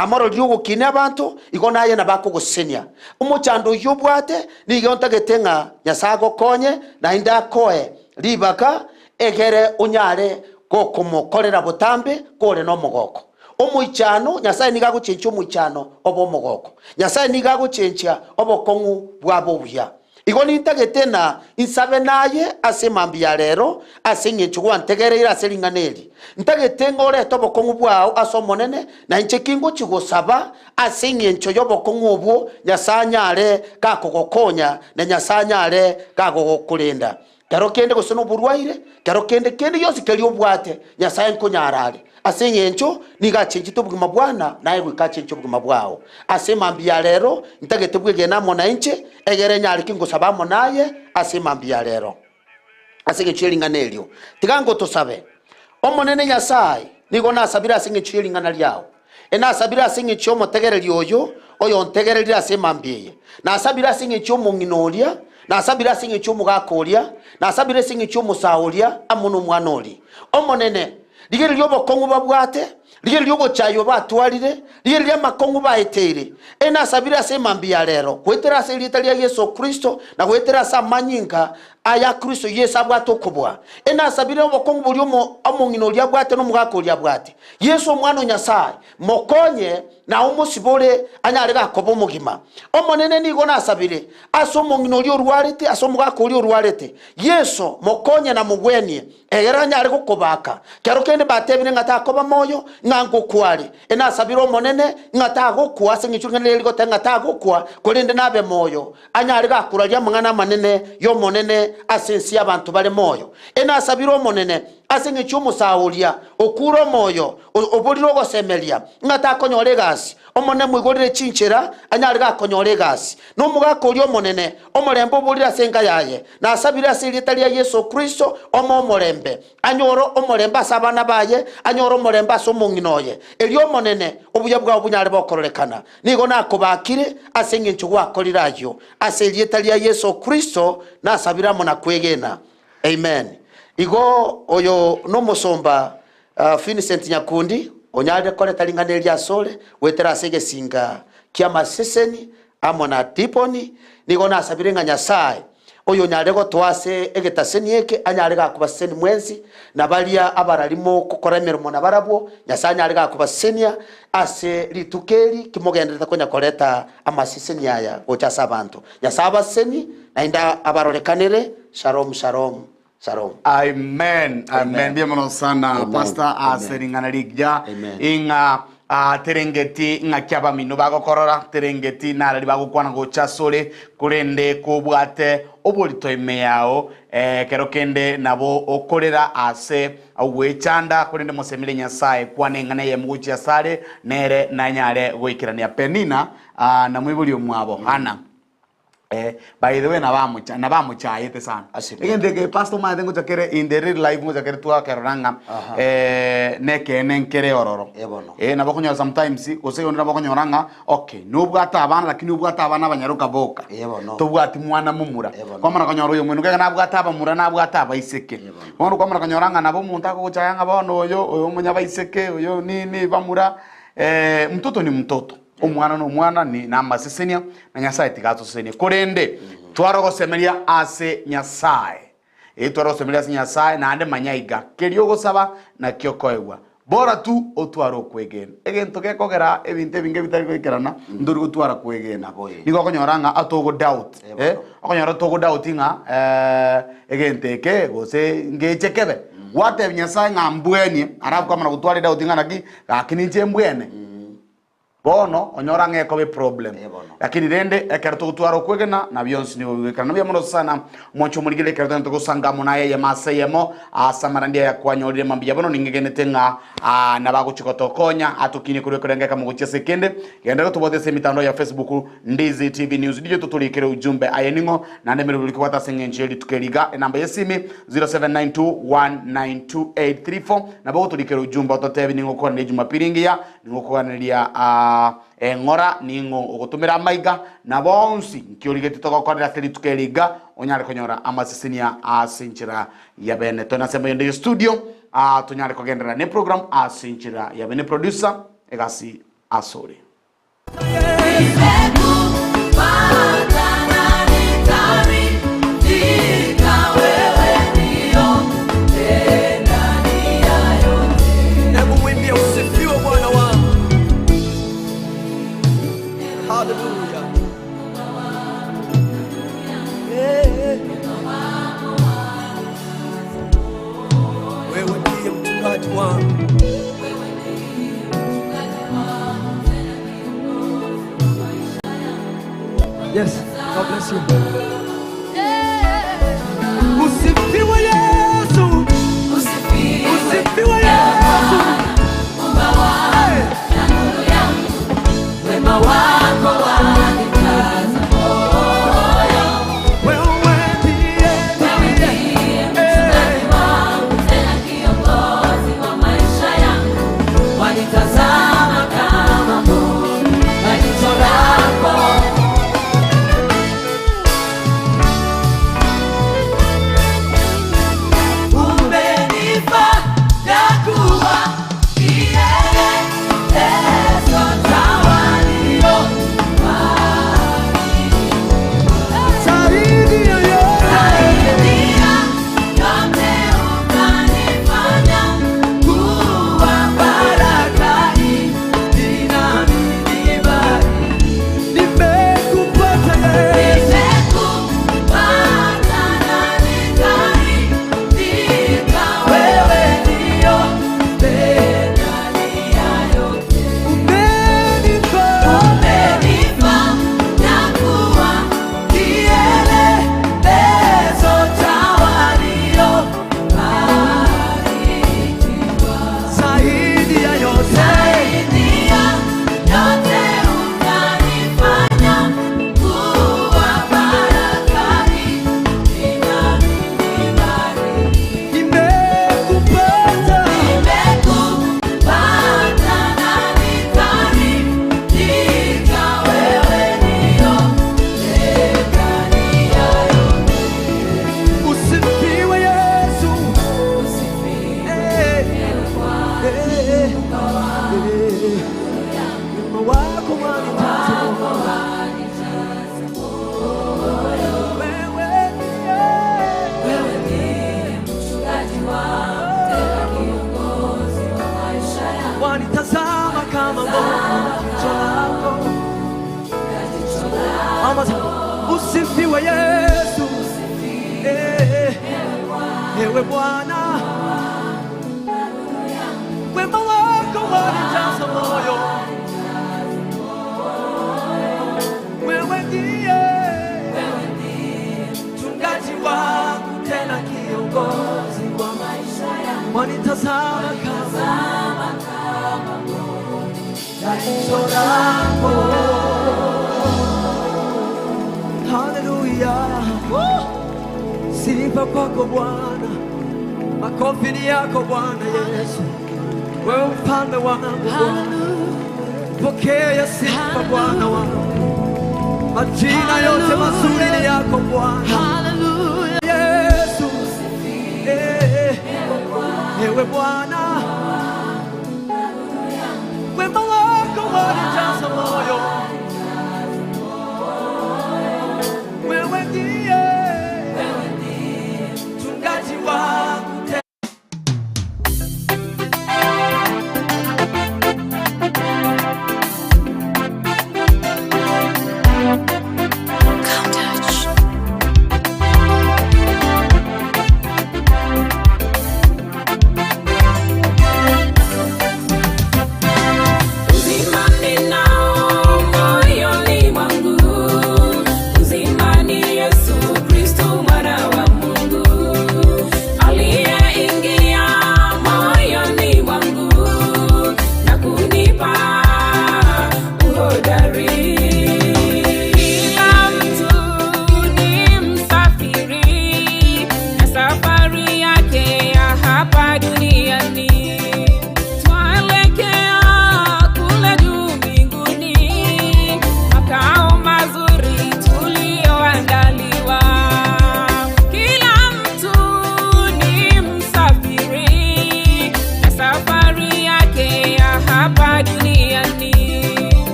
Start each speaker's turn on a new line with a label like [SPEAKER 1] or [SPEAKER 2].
[SPEAKER 1] Namororire ogokinia abanto, igo naye nabo akogosesenia. Omochando oyio obwate, nigo ntagete ng'a Nyasae agokonye, naende akoe ribaga, egere onyare gokomokorera botambe kore nomogoko. Omoichano, Nyasae nigo agochenchia omoichano obe omogoko. Nyasae nigo agochenchia obokong'u bwabe obuya. Igo nintagete na insabe naye ase mambia ya rero, ase engencho gwantegereire ase ring'ana eri. Ntagete ng'a orete obokong'u bwao ase Omonene, na inche kingochia gosaba ase engencho y'obokong'u obwo, Nyasae anyare gakogokonya, na Nyasae anyare gagokorenda. Kero kende gose noborwaire, kero kende kende gionsi keria obwate, Nyasae nkonyara are. Ase engencho nigo achenchete obogima bwana, naye goika achenche obogima bwao. Ase emambia ya rero, ntagete bwegene amo nainche, egere nyare ki ngosaba amo naye ase emambia ya rero. Ase engencho ye ring'ana erio, tiga ngotosabe. Omonene Nyasae, nigo nasabire ase engencho ye ring'ana riao. Enasabire ase engencho y'omotegereri oyo, oyontegererire ase emambia eye. Nasabire ase engencho y'omong'ina oria, nasabire ase engencho y'omogaka oria, nasabire ase engencho y'omosaa oria amo nomwana oria. Omonene, rigereria obokong'u babwate, rigereria ogochaywa batwarire, rigereria amakong'u baeteire. Enasabire ase emambia ya rero, goetera ase erieta ria Yeso Kristo, na goetera ase amanyinga aya Kristo Yeso abwate okobua. Enasabire obokong'u boria omo omong'ina oria abwate na omogaka oria abwate. Yeso Omwana o Nyasae, mokonye na omosibore anyare gakoba omogima. Omonene nigo nasabire ase omong'ina oria orwarete, ase omogaka oria orwarete, Yeso, mokonye na mogwenie, egere anyare gokobaka. Kero kende batebire ng'a takoba moyo, ng'a ngokwa are. Enasabire Omonene ng'a tagokwa, ase engencho ring'ana riria rigoteba ng'a tagokwa, korende nabe moyo, anyare gakoraria amang'ana amanene y'Omonene ase ense y'abanto bare moyo. Enasabire Omonene ase engencho y'omosae oria okure omoyo, oborire ogosemeria, ng'a takonyora egasi. Omonene moigorere chinchera, anyare gakonyora egasi. Na omogaka oria omonene, omorembe oborire ase enka yaye. Nasabire ase erieta ria Yeso Kristo, omoe omorembe. Anyore omorembe ase abana baye, anyore omorembe ase omong'ina oye. Erio Omonene, obuya bwao bonyare bokororekana. Nigo nakobakire ase engencho gwakorire ayio. Ase erieta ria Yeso Kristo nasabire amo na kwegena. Amen. Igo oyo nomosomba Vincent Nyakundi onyarire koreta ring'ana eri asore goetera ase egesinga ki'amaseseni amo na Diboni. Nigo nasabire ng'a Nyasae oyonyarire gotoa ase egetaseni eke anyare gakobaseseni mwensi, na baria abarari mogokora emeremo nabarabwo, Nyasae anyare gakobasesenia ase rituko eri kimogenderete konya koreta amaseseni aya gocha ase abanto. Nyasae abasesenie, naende abarorekanere. Shalom, shalom, shalom.
[SPEAKER 2] Amen, amen.
[SPEAKER 1] Amen.
[SPEAKER 2] Mbuya mono sana
[SPEAKER 1] Amen.
[SPEAKER 2] pastor ase
[SPEAKER 1] Amen.
[SPEAKER 2] ring'ana rigiya
[SPEAKER 1] Amen.
[SPEAKER 2] ing'a ah, terengeti ng'aki abamino bagokorora terengeti narari bagokwana gocha asore korende kobwate oborito ime yao eh, kero kende nabo okorera ase ogwechanda korende mosemire Nyasaye kwana eng'ana eyemo gochia asare nere nanyare goikerania Penina ah, na moibori omwabo Hana Eh, by the way nabamocha nabamochayete sana.
[SPEAKER 1] Ase
[SPEAKER 2] Egento eke pastor omanyete ngocha kere in the real life ngocha kere twakerora ng'a
[SPEAKER 1] Aha.
[SPEAKER 2] eh, nekeene nkere ororo.
[SPEAKER 1] Eh, bono.
[SPEAKER 2] Eh, nabo okonyora sometimes gose onde nabo okonyora ng'a okay nobwate abana lakini obwate abana abanyaroka boka.
[SPEAKER 1] Eh, bono.
[SPEAKER 2] Tobwati mwana momura.
[SPEAKER 1] Eh, bono.
[SPEAKER 2] Kwamana konyora oyo omwene okegena nabwate abamura nabwate abaiseke.
[SPEAKER 1] Eh, bono.
[SPEAKER 2] Bono kwamana konyora ng'a nabo omonto akogochaya ng'a bono oyo oyo omonyabaiseke oyo nini bamura eh, mtoto ni mtoto. Omwana nomwana ni namasesenia, na Nyasae tiga atosesenie. Korende tware ogosemeria ase Nyasae. Ee, tware ogosemeria ase Nyasae, naende manya iga, keria ogosaba nakio okoegwa. Bora tu otware okwegena. Egento gekogera ebinto ebinge bitari goikerana, ntori gotwara kwegena.
[SPEAKER 1] Nabo ee.
[SPEAKER 2] Nigo okonyora ng'a atogo doubt,
[SPEAKER 1] Eh,
[SPEAKER 2] eh,
[SPEAKER 1] bono.
[SPEAKER 2] okonyora togo doubt ng'a eh, egento eke gose ngeche kebe. Gwatebia Nyasae ng'a mbwenie, alafu kwamana gotwara edoubt ng'a naki, gaki ninche mbwene. Bono onyore ang'e ekoba eproblem.
[SPEAKER 1] Eh, bono.
[SPEAKER 2] Lakini rende ekero togotwara okwegena na bionsi nigo bigoikerana. Mbuya mono sana omwancho omorigeri ekero togenda togosanga amo naye eyemo ase eyemo ase amarandia aya kwanyorire mambia bono ning'egenete ng'a ah, nabagochia gotokonya atokinie korwa ekerengo ekemo gochia ase ekende. Genda gotobwate ase emitandao ya Facebook Ndizi TV News Digital totorikere ujumbe aye ning'o naende emeroberi kobwate ase eng'encho ye rituko eri iga enamba yesimi 0792192834 nabo ogotorikera ujumbe ototebi ning'o okogania ejumapili engiya Ning'o okoganeria eng'ora, ning'o ogotomera amaiga, na bonsi nki origetie togokorera ase rituko eri iga, onyare konyora amasesenia ase enchera ya bene. Tore nase moyende ye studio, tonyare kogenderera ne program ase enchera ya bene. Producer, egasi. asore.
[SPEAKER 3] Hebu mwimbie usifiwe Bwana wangu. Haleluya. Eh. Wewe ndiye mchungaji wangu. Yes, God bless you. Usifiwe Yesu. Usifiwe Yesu. Hey. Wewe ndiye, eh,
[SPEAKER 4] Wanitazama kama mboni na jicho lako. Umenipa ya kuwa kielelezo cha walio
[SPEAKER 3] zaidi ya yote.
[SPEAKER 4] Saidia yote, ukanifanya kuwa baraka inanibariki.
[SPEAKER 3] Nimekupata Yesu.
[SPEAKER 4] Nimekupata na nikaridhika, wewe ndio ndani ya yote.
[SPEAKER 3] Umenipa.
[SPEAKER 4] Umenipa na kuwa kielelezo cha waliobarikiwa.
[SPEAKER 3] Zaidi ya yote.
[SPEAKER 4] Zaidi ya yote ukanifanya kuwa baraka inanibariki.
[SPEAKER 3] Nimekupata.
[SPEAKER 4] Nimekupata na nikaridhika, wewe ndio ndani ya yote.
[SPEAKER 3] Usifiwe Yesu.
[SPEAKER 4] Usifiwe
[SPEAKER 3] Eh, eh, eh. Wema wako wanijaza moyo. Wewe ndiye.
[SPEAKER 4] Wewe ndiye mchungaji wangu, tena kiongozi wa maisha yangu.
[SPEAKER 3] Wanitazama kama mboni ya jicho lako.
[SPEAKER 4] Na jicho lako
[SPEAKER 3] Mama, usifiwe Yesu. Eh, ewe Bwana, wema wako wanijaza moyo. Wewe ndiye mchungaji wangu, tena kiongozi wa
[SPEAKER 4] maisha yangu,
[SPEAKER 3] wanitazama kama
[SPEAKER 4] tazama kama mboni
[SPEAKER 3] ya jicho lako. Haleluya. Sifa kwako Bwana, makofi ni yako Bwana Yesu, wewe mfalme wangu Bwana, pokea sifa Bwana wangu, majina yote mazuri ni yako Bwana Yesu. Eh, ewe Bwana.